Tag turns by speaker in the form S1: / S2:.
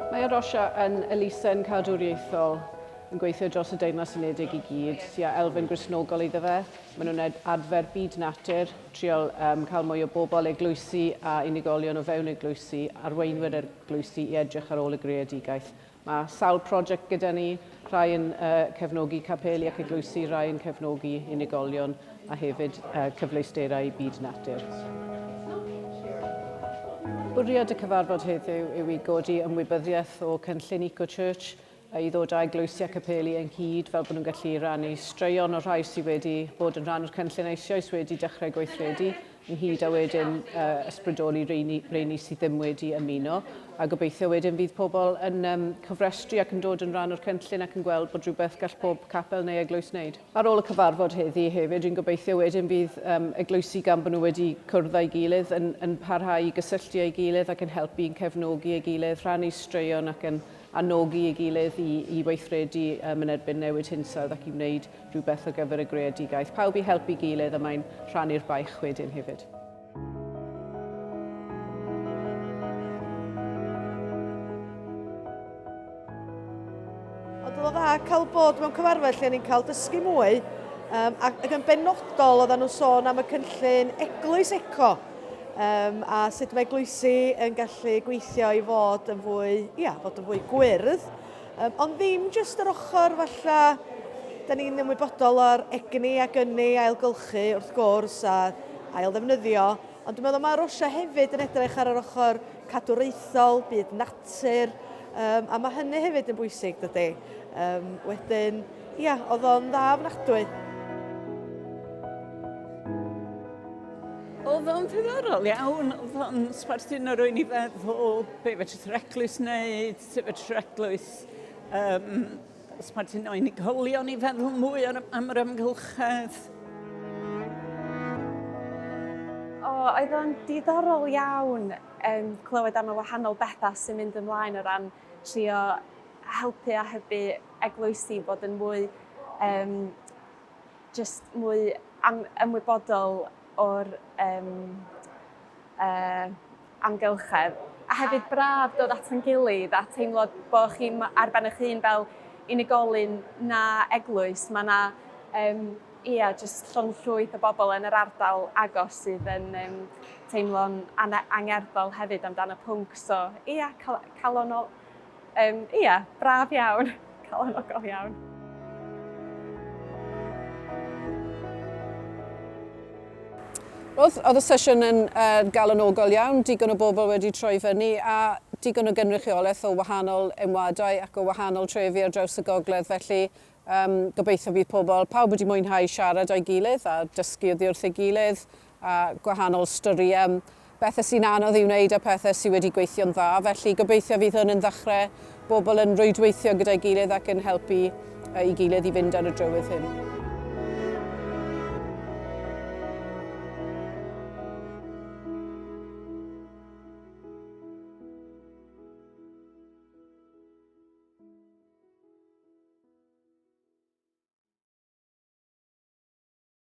S1: Mae A Rocha yn elusen cadwriaethol yn gweithio dros y Deyrnas Unedig i gyd, sy â elfen Gristnogol iddo fe. Maen nhw'n adfer byd natur, trial um, cael mwy o bobl, eglwysi a unigolion o fewn eglwysi, arweinwyr eglwysi i edrych ar ôl y greadigaeth. Mae sawl prosiect gyda ni, rhai yn uh, cefnogi capeli ac eglwysi, rhai yn cefnogi unigolion a hefyd uh, cyfleusterau i byd natur. Bwriad y cyfarfod heddiw yw i godi ymwybyddiaeth o cynllun EcoChurch i ddod â eglwysi a capeli ynghyd fel bod nhw'n gallu rannu straeon o'r rhai sydd wedi bod yn rhan o'r cynllun eisoes wedi dechrau gweithredu ynghyd â wedyn uh, ysbrydoli reini, reini sydd ddim wedi ymuno a gobeithio wedyn fydd pobl yn um, cofrestru ac yn dod yn rhan o'r cynllun ac yn gweld bod rhywbeth gall pob capel neu eglwys wneud. Ar ôl y cyfarfod heddi hefyd, dwi'n gobeithio wedyn fydd um, eglwysi gan bod nhw wedi cwrdd â'i gilydd yn, yn parhau i gysylltu â'i gilydd ac yn helpu yn cefnogi ei gilydd, rhannu straeon ac yn anogi ei gilydd i, i weithredu um, yn erbyn newid hinsawdd ac i wneud rhywbeth ar gyfer y greadigaeth. Pawb i helpu gilydd a mae'n rhannu'r baich wedyn hefyd.
S2: Ond oedd o'n dda cael bod mewn cyfarfod lle ni'n cael dysgu mwy, um, ac yn benodol oedden nhw'n sôn am y cynllun Eglwys Eco, um, a sut mae eglwysi yn gallu gweithio i fod yn fwy, ia, fod yn fwy gwyrdd. Um, ond ddim jyst yr ochr falle, da ni'n ymwybodol o'r egni ac ynni ailgylchu wrth gwrs a ailddefnyddio, ond dwi'n meddwl mae Rosia hefyd yn edrych ar yr ochr cadwraethol, byd natur, um, a mae hynny hefyd yn bwysig, dydy. Um, wedyn, ia, oedd o'n dda ofnadwy.
S3: Oedd o'n ddiddorol iawn, oedd o'n sbarduno rwy'n i feddwl be fedrith yr eglwys wneud, sut fedrith yr eglwys um, sbarduno unigolion i feddwl mwy ar, am yr amgylchedd.
S4: O, oedd o'n diddorol iawn um, clywed am y wahanol bethau sy'n mynd ymlaen o ran trio helpu a hybu eglwysi bod yn mwy um, jyst mwy am, ymwybodol o'r um, uh, amgylchedd. A hefyd braf dod at ein gilydd a teimlo bod chi ar ben eich hun fel unigolyn na eglwys. Mae yna um, ia, jyst llond llwyth o bobl yn yr ardal agos sydd yn um, teimlo'n angerddol hefyd amdano pwnc. So ia, cal calonol, Um, ia, braf iawn, calonogol iawn.
S1: Oedd, oedd y sesiwn yn uh, galonogol iawn, digon o bobl wedi troi fyny a digon o gynrychiolaeth o wahanol enwadau ac o wahanol trefi ar draws y gogledd, felly um, gobeithio fydd pobl, pawb wedi mwynhau siarad o'i gilydd a dysgu oddi wrth ei gilydd a gwahanol storïau am bethau sy'n anodd i'w wneud a pethau sydd wedi gweithio'n dda. Felly gobeithio fydd hwn yn ddechrau bobl yn rwydweithio gyda'i gilydd ac yn helpu ei gilydd i fynd ar y drywydd hyn.